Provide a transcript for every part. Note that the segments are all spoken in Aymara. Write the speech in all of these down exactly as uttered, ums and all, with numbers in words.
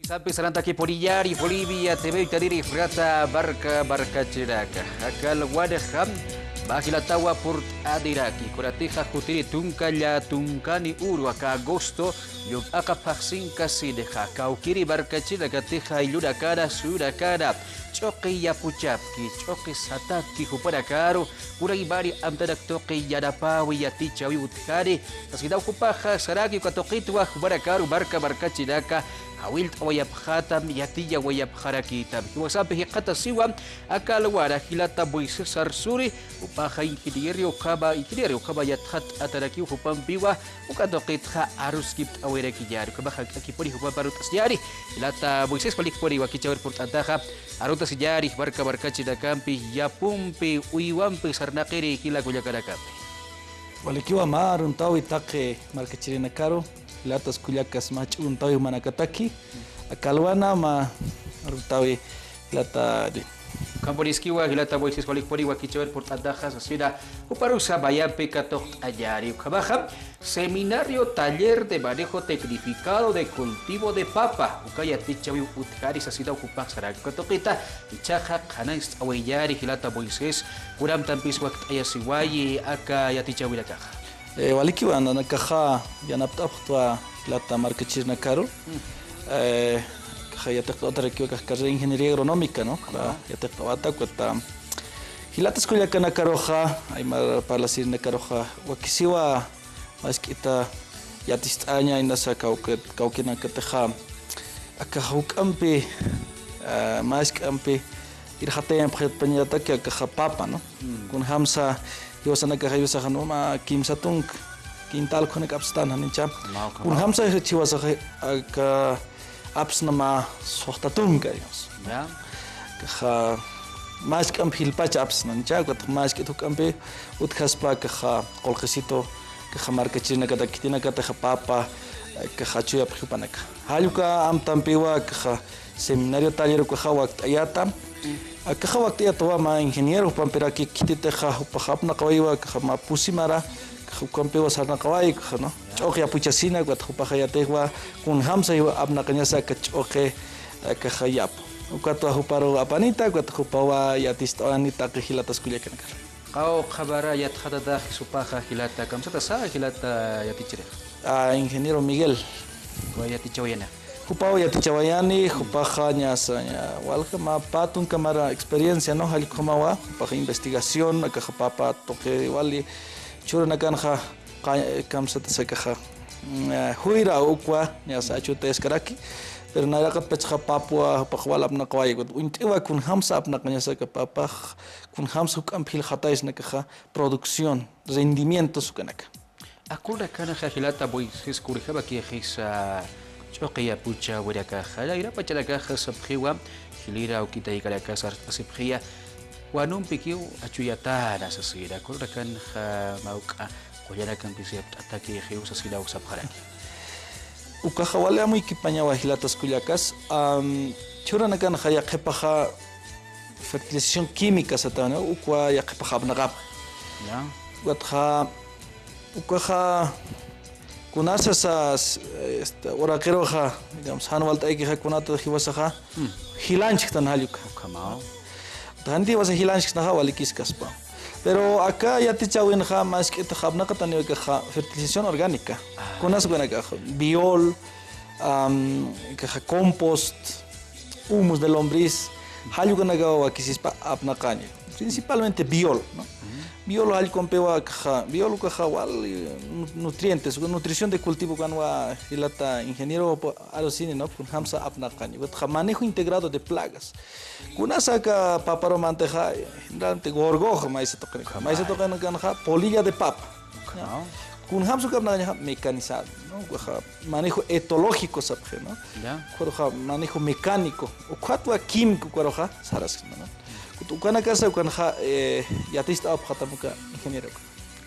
Sampi sarantakipuniyari Bolivia T V utaniri frata barka barkachiraka. Aka alwanxa mä jilatawa purt'aniraki. Kunatixa jutiri tunka llätunkani uru aka agosto, llump'aqa phaxsinkasinxa. Kawkiri markachirinakatixa ayllunakana, suyunakana, ch'uqi yapuchapki, ch'uqi satapki jupanakaru, kunaymani amtanak tuqi yanapäwi yatichäwiw utjani, sasinaw jupaxa saraki uka tuqitwa jumanakaru marka markachirinaka jawillt'awayapxätam, yatiñawayapxarakïtam. Jiwasampi jikxatasiwa aka alwana jilata Moisés Arzuri, jupaxa ingeniero ukhama, ingeniero ukhama yatxatt'atarakiw jupampiwa, uka tuqitxa aruskipt'awayarakiñäni. Ukhamax jank'akipuni jupampi arut'asiñäni. Jilata Moisés, walikpuni wakichäwir purt'antaxa, arutasiñäni marka markachirinakampi, yapumpi, uywampi sarnaqiri jila kullakanakampi. Walikiwa mä aruntäwi taqi markachirinakaru, jilatas kullakas mä ch'uruntäwi jumanakataki, aka alwana mä aruntäwi jilata. Ukhampuniskiwa jilata Moisés, walikpuni wakichäwir purt'antaxa, sasina juparusa mayampi katuqt'añäni. Ukhamaxa, Seminario Taller de Manejo Tecnificado de Cultivo de Papa, uka yatichäwiw utjani sasinaw jupax saraki uka tuqita, jichhaxa qhanañcht'awayañäni jilata Moisés, kunamtampis wakt'ayasiwayi aka yatichäwinakaxa. Eh, walikiwa, nanakaxa yanapt'apxtwa jilata markachirinakaru. Eh, akaxa yatiqt'awatarakiwa akax carrera ingeniería agronómica, ¿no? Ajá. Yatiqt'awata, ukat jilatas kullakanakaruxa, aymar parlasirinakaruxa, wakisiwa mask'ita yaticht'aña, inasa kawki-, kawkinakatixa, akax juk'ampi, ah, mask'ampi irxatayapxañataki akaxa papa, ¿no? Mm. Kunjamsa jiwasanakaxa, jiwasaxa, ¿no?, mä kimsa tunka quintal ukhanak apstan, janicha. Mä ukhama. Kunjamsa jiwasaxa aka apsna mä suxta tunka, digamos. Ya. Akaxa mask'amp jilpacha apsna, janicha, ukat mask'it juk'ampi utjaspa akaxa qullqisitu, akaxa markachirinakata, khitinakataxa papa, akaxa achuyapxi jupanaka. Jall uka amtampiwa akaxa seminario taller ukaxa wakt'ayata. Akaxa wakt'ayatawa mä ingeniero jupampiraki, khititixa jupaxa apnaqawayiwa akaxa mä pusi mara, akaxa ukampiwa sarnaqawayi akaxa, ¿no? Ch'uqi yapuchasina, ukat jupaxa yatiwa kunjamsa jiwa apnaqañasa aka ch'uqi, akaxa yapu. Ukatwa juparu apanita, ukat jupawa yaticht'awani taqi jilatas kullakanakar. Qawqha mara yatxatatax supaxa jilata, kamsatasa jilata yatichirixa. Ah, ingeniero Miguel. Jupaw yatichawayani. Jupaw yatichawayani, jupaxa ñasa, ña, walja mä pä tunka mara experiencia, ¿no? Jall ukhamawa, jupaxa investigación, akaxa papa tuqi wali churanakanxa, qa-, kamsatasa akaxa, mm, eh, juyra ukwa, ñasa achutayaskaraki, pero nayraqat pachaxa papwa, jupax wal apnaqawayi, uñt'iwa kunjamsa apnaqañasa aka papax, kunjamsa juk'amp jilxataysna akaxa, producción, rendimientos ukanaka. Aka uraqanaxa jilata Moisés, kunjamakixisa ch'uqi yapuchäwinakaxa, nayrapachanakaxa sapxiwa, jilïr awkitaykanakasa arst'asipxiya, wanumpikiw achuyatäna sasina, aka uraqanxa mä juk'a qullanakampis yapt'atakixiw sasinaw sapxaraki. Ukaxa wali amuykipañawa jilatas kullakas, am, churanakanxa yaqhipaxa fertilización química satäna, ukwa yaqhipaxa apnaqapxi. Ya. Ukatxa, ukaxa, kunasasa, este, uraqiruxa, digamos, jan walt'aykixa kunata jiwasaxa, Mm. jilanchktan jall uka. Ukhamaw. Jan jiwasa jilanchknaxa walikiskaspa. Pero aka yatichäwinxa, mask'itaxa apnaqataniwa akaxa fertilización orgánica. Ah. Kunas ukanakaxa, biol, am, akaxa compost, humus de lombriz, jall ukanakawa wakisispa apnaqaña. Principalmente biol, ¿no? Ujú. Biol jall ukampiwa akaxa, biol ukaxa wal, eh, nu-, nutrientes, nutrición de cultivo ukanwa jilata ingeniero po-, arusini, ¿no? Kunjamsa apnaqaña. Ukat manejo integrado de plagas. Kunasa aka paparu mantaxa, generalmente gorgojo, maysa tuqinakan. Ukhama. Maysa tuqinakanxa polilla de papa. Ukhama. Kunjamsa uka apnaqañaxa mecanizado, ¿no? Ukaxa manejo etológico sapxi, ¿no? Ya. Ukharuxa manejo mecánico, ukatwa químico ukaruxa saraskna, ¿no? Ukanakasa ukanxa, eh, yaticht'awapxatam uka ingeniero.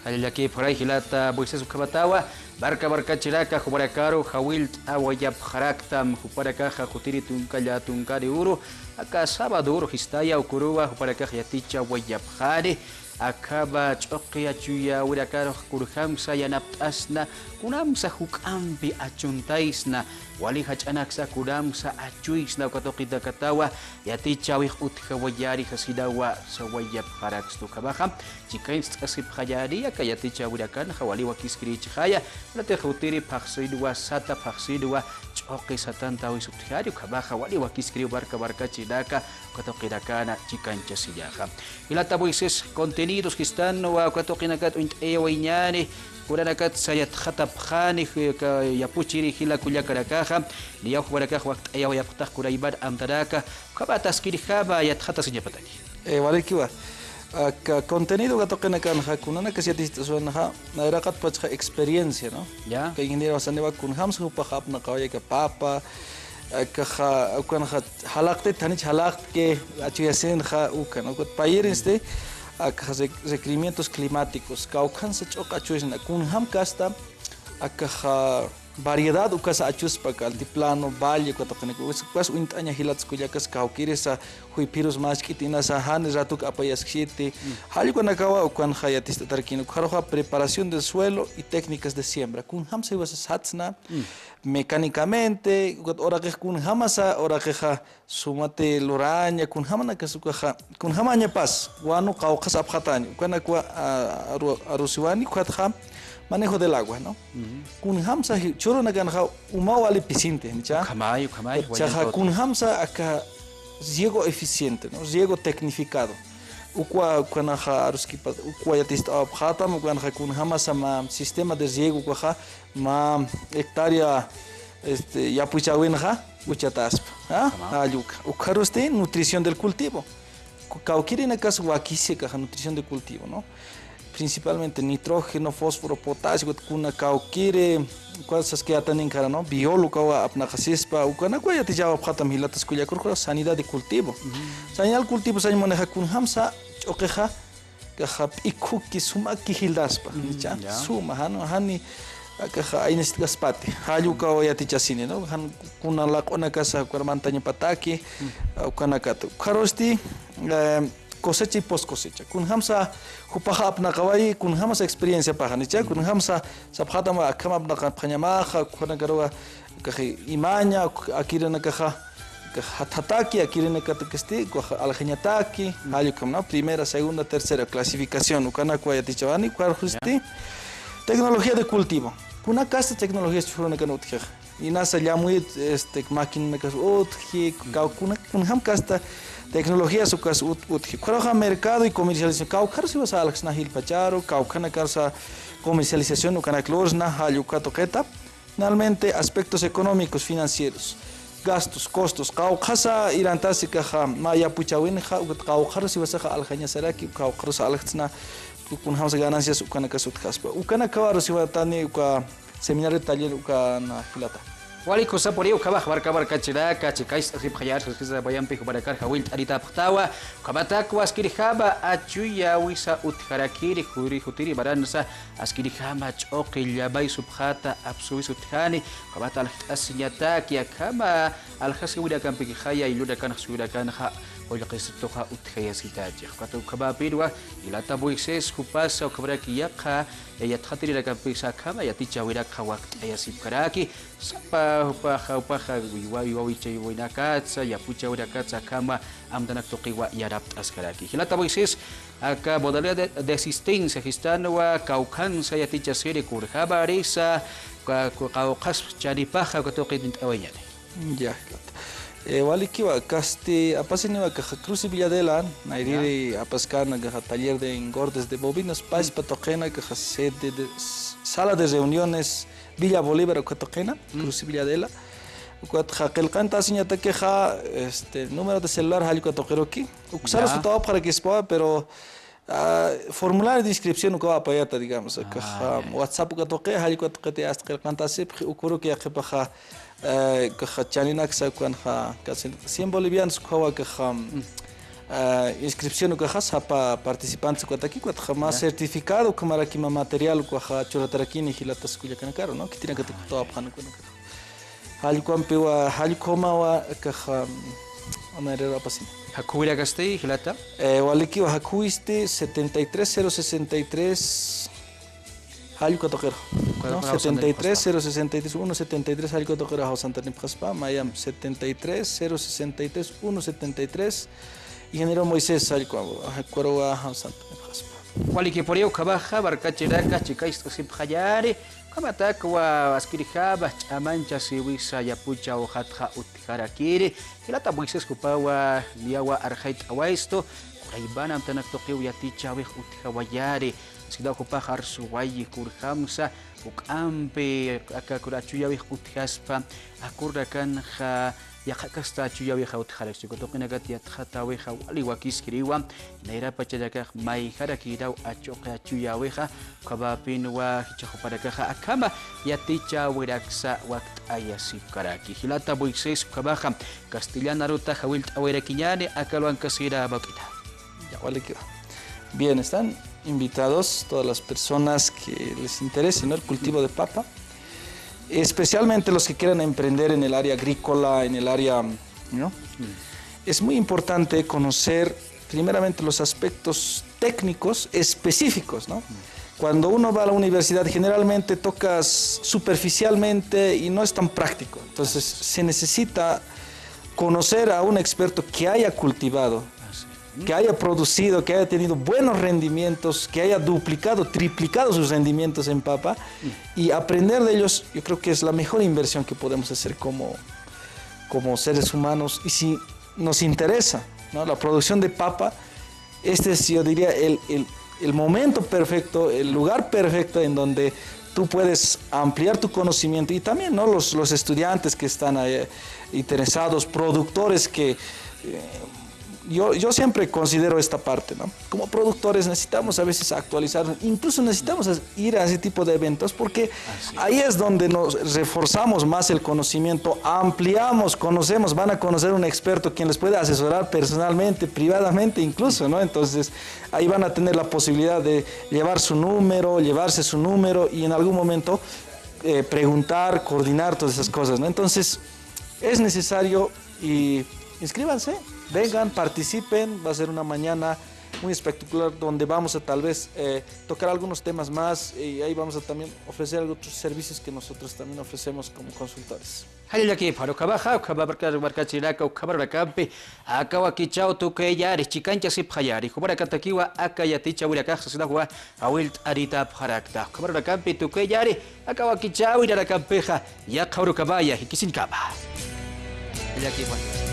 Jallallakipxaray jilata Moisés ukhamatawa, marka markachiraka jumanakaru jawillt'awayapxaraktam, jupanakaxa jutiri tunka llätunkani uru, aka sábado uru jistaya uka uruwa jupanakax yatichawayapxani. akhama ch'uqi achuyäwinakarux kunjamsa yanapt'asna, kunamsa juk'ampi achuntaysna, wali jach'anaksa kunamsa achuysna uka tuqinakatawa yatichäwix utjawayäni sasinawa sawayapxaraksna. Ukhamaxa chikañcht'asipxañäni aka yatichäwinakanxa wali wakiskirïchixaya, kunatix utiri phaxsinwa sata, phaxsinwa ch'uqi satantäwis utjani, ukhamaxa wali wakiskiriw marka markachirinaka uka tuqinakana chikañchasiñaxa. Jilata Moisés, contenidos jistanwa uka tuqinakat uñt'ayawayñäni, kunanakatsa yatxatapxani, aka yapuchiri jila kullakanakaxa, niyaw jumanakax wakt'ayawayapxtax kunayman amtanaka, ukhamat askirjama yatxatasiñapataki. Eh, walikiwa. Aka contenido uka tuqinakanxa, kunanakas yaticht'asiwanxa, nayraqatpachxa experiencia, ¿no? Ya. Aka ingeniero saniwa kunjamsa jupax apnaqawayaka papa, akaxa, ukanxa jalaqtit, janich jalaqtki, achuyasinxa, ukan, ukat payirinsti, akaxa re-, requerimientos climáticos, kawkhansa ch'uq achuysna, kunjam kasta, akaxa variedad ukasa achuspa, aka altiplano, valle, uka tuqinaka, ukas uñt'aña jilata kullakas, kawkirisa, juyphirus mask'itinasa, jan ratuk apayasksiti, jall ukanakawa, ukanxa yaticht'atarakini, ukxaruxa preparación del suelo y técnicas de siembra, kunjamsa jiwasa satsna, mecánicamente, ukat uraqix kunjamasa, uraqixa sumati luraña, kunjamanakas ukaxa, kunjamañapas, wanu qawqhas apxataña, ukanakwa, a-, aru-, arusiwani, ukatxa manejo del agua, ¿no? Kunjamsa ji-, churunakanxa uma wali pisinti, ¿no? Ukhamay, ukhamay, chaxa kunjamsa aka riego eficiente, ¿no? Riego tecnificado. Ukwa, ukanaxa aruskipa, ukwa yaticht'awapxatam, ukanxa kunjamasa mä sistema de riego ukaxa, mä hectárea, este, yapuchäwinxa uchataspa, ¿ah? Ajá. Jall uka. Ukxarusti nutrición del cultivo. Ku-, kawkïrinakas wakisi akaxa nutrición del cultivo, ¿no? Principalmente nitrógeno, fósforo, potasio, kuna kawkïri, uka saskayätaninkara, ¿no? Biol ukawa apnaqasispa, ukanakwa yatichäwapxatam jilatas kullakarux, sanidad de cultivo. Sanidad de cultivo sañ maneja kunjamsa ch'uqixa, akaxa p'ikhuki sumaki jiltaspa, ¿no? Ya. Suma, jan, jani, akaxa aynist'kaspati, jall ukawa yatichasini, ¿no? Jan kuna laq'unakasa, ukar mantañapataki, ukanakata. Ukxarusti, eh, cosecha y post cosecha. Kunjamsa jupaxa apnaqawayi, kunjamasa experienciapaxa, ¿no? Kunjamsa sapxatam akham apnaqapxañamaxa, ukanakaruwa, akaxi imaña, ak-, akïrinakaxa, akaxa jathataki, akïrinakatkisti, akaxa aljañataki, jall ukham, ¿no? Primera, segunda, tercera clasificación, ukanakwa yatichawani, ukxarusti, tecnología de cultivo. Kunakasta tecnologías chhuranakan utjixa. Inasa llamuyit, este, maquinanakas utji, kaw-, kuna-, kunjam kasta tecnologías ukas ut-, utji. Ukxaruxa mercado y comercialización. Kawkxarusa jiwasa aljaxsna jilpacharu, kawkxanakarsa comercialización ukanak lursna, jall uka tuqita. Finalmente, aspectos económicos, financieros, gastos, costos, kawkxasa irantasi akaxa, mä yapuchäwinxa, ukat kawkxarusa jiwasaxa aljañasaraki, kawkxarusa aljatsna, kunjamsa ganancias ukanakas utjaspa. Ukanakawa arusiwatani uka seminario taller ukanxa jilata. Wali kusapuniw, ukhamax marka markachirinaka, chikañcht'asipxañäni, sasa payampi jumanakar jawillt'anitapxtawa, ukhamatakwa askirjama achuyäwisa utjarakini, juri jutiri maransa, askirjama ch'uqi llamay supxata apsuwis utjani, ukhamat aljt'asiñataki, akhama aljasiwinakampikixa, yayllunakanax suyunakanxa, qullqisituxa utjayasitachix. Ukat ukhamapinwa, jilata Moisés, jupasa, ukhamaraki yaqha, yatxatirinakampixa, akhama yatichäwinakxa wakt'ayasipkaraki, sapa, jupaxa, jupaxa, uywa-, uywawichaywinakatsa, yapuchäwinakatsa, akhama amtanak tuqiwa yanapt'askaraki. Jilata Moisés, aka modalidad de, de asistencia, jistanwa, kawkhansa yatichasiri, kunjamarisa, ka-, ku-, kawkhas chanipaxa, uka tuqit uñt'awayañäni. Ya, jilata. Eh, walikiwa, kasti, apasiniwa, akaxa Cruz y Villadela, nayrïri apaskän, akaxa taller de engordes de bovinos, paspa tuqina, akaxa sede de, sala de reuniones, Villa Bolívar uka tuqina, Cruz y Villadela. Ukatxa qillqantasiñatakixa, este, número de celular jall uka tuqiruki. Uksaru sutawapxarakispawa, pero, ah, formulario de inscripción ukawa apayata, digamos. Akaxa WhatsApp uka tuqi, jall uka tuqiti asta qillqantasipxi, uküruki yaqhipaxa, eh, akaxa chaninaksa ukanxa, casi cien bolivianos ukawa akaxa, ah, inscripción ukaxa, sapa participantes ukataki, ukatxa mä certificado, ukhamaraki mä material ukaxa churatarakini jilatas kullakanakaru, ¿no? Khitinakataki sutawapxani ukanakata. Jall ukampiwa, jall ukhamawa, akaxa, Anayrero apasini. Jakhuwirakasti, jilata? Eh, walikiwa, jakhuwisti setenta y tres cero sesenta y tres, jallq'u katuqir. Jallq'u katuqir, ¿no? Setenta y tres cero sesenta y tres uno setenta y tres, jallq'u katuqir jawsantanipxaspa, mayam setenta y tres cero sesenta y tres uno setenta y tres. Ingeniero Moisés, jallq'u, jallq'u katuqir jawsantanipxaspa. Walikipuniw ukhamaxa, markachiraka, chikayst'asipxañäni, ukhamatakwa askirjama ch'amanchasiwisa yapucha ujatxa utjarakiri, jilata Moisés, jupawa niyawa arxayt'awaystu, kurayman amtanak tuqiw yatichäwix utjawayäni, askitaw jupax arsuwayi kurjamsa, juk'ampi aka kur achuyäwix utjaspa, akurnakanxa yaqhakasta achuyäwixa utjaraki, uka tuqinakat yatxatäwixa wali wakiskiriwa, nayrapachanakax mayjarakïnaw achuqi achuyäwixa, ukhamäpinwa jichhax jupanakaxa akhama yatichäwiraksa wakt'ayasipkaraki. Jilata Moisés, ukhamaxa castellano aruta jawillt'awayarakiñäni, aka luwankasina mawk'ita. Ya, walikiwa. Bien, están invitados todas las personas que les interese, ¿no? El cultivo de papa, especialmente los que quieran emprender en el área agrícola, en el área, ¿no? Es muy importante conocer primeramente los aspectos técnicos específicos, ¿no? Cuando uno va a la universidad, generalmente tocas superficialmente y no es tan práctico. Entonces, se necesita conocer a un experto que haya cultivado, que haya producido, que haya tenido buenos rendimientos, que haya duplicado, triplicado sus rendimientos en papa y aprender de ellos, yo creo que es la mejor inversión que podemos hacer como, como seres humanos. Y si nos interesa, ¿no? La producción de papa, este es, yo diría, el, el, el momento perfecto, el lugar perfecto en donde tú puedes ampliar tu conocimiento y también, ¿no? Los, los estudiantes que están ahí, eh, interesados, productores que, eh, yo, yo siempre considero esta parte, ¿no? Como productores necesitamos a veces actualizar, incluso necesitamos as-, ir a ese tipo de eventos porque ahí es donde nos reforzamos más el conocimiento, ampliamos, conocemos, van a conocer un experto quien les puede asesorar personalmente, privadamente incluso, ¿no? Entonces, ahí van a tener la posibilidad de llevar su número, llevarse su número y en algún momento, eh, preguntar, coordinar todas esas cosas, ¿no? Entonces, es necesario y inscríbanse, vengan, participen, va a ser una mañana muy espectacular donde vamos a tal vez, eh, tocar algunos temas más y ahí vamos a también ofrecer otros servicios que nosotros también ofrecemos como consultores. Jallallakipxan ukhamaxa, ukhama marka-, markachirinaka, ukhama markampi, aka wakichäw tukuyayäni, chikanchasipxayäni, jumanakatakiwa aka yatichäwinakax sasinawa jawillt'anitäpxarakta. Ukhama markampi tukuyayäni, aka wakichäwinanakampixa, yaqha urukamaya, jikisiñkama. Jallallakipxan.